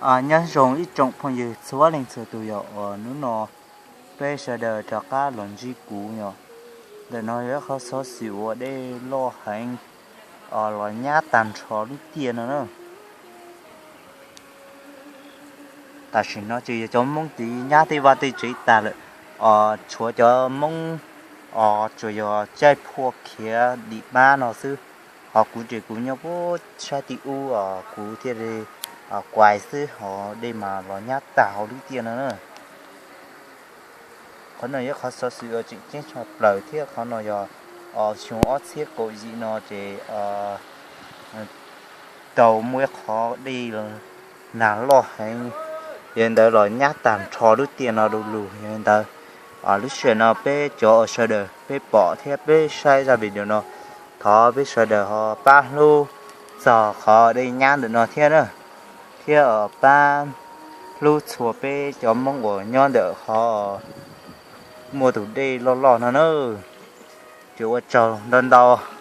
Nyob zoo ib tsoom phooj ywg txhua leej txhua tus yom, uas hnub no peb sawv daws rov qab los ntsib kuv yom. Ntawm no yog qhov xov xwm uas dej loj heev, los nyab tag nrho lub tiaj no na. Tam sim no ces yog cov Hmoob tid nyab tej vaj tej tsev tas lawm, tshuav cov Hmoob tsuas yog caij phuaj khiav dim mab no xwb. Ho kuv ces kuv nyob puag sab tim ub, kuv thiaj li kuais xwb, ho dej mas los nyab tag hauv lub tiaj no na. Qhov no yog qhov xov xwm uas tseem ceeb tshaj plaws thiab qhov no yog xyoo ob txhiab kaum yim no ces tau muaj ib qhov dej nag loj heev, yog li ntawd los nyab tag nrho lub tiaj no du lug. Yog li ntawd lub sij hawm no peb cov uas sawv daws peb pom thiab peb saib zaj video no, thov peb sawv daws ho pab hlub txog qhov dej nyab ntawm no thiab na, thiab pab hlub txhua peb cov Hmoob uas nyob ntawm qhov muaj tus dej loj loj no na. Ces ua tsaug ntau ntau.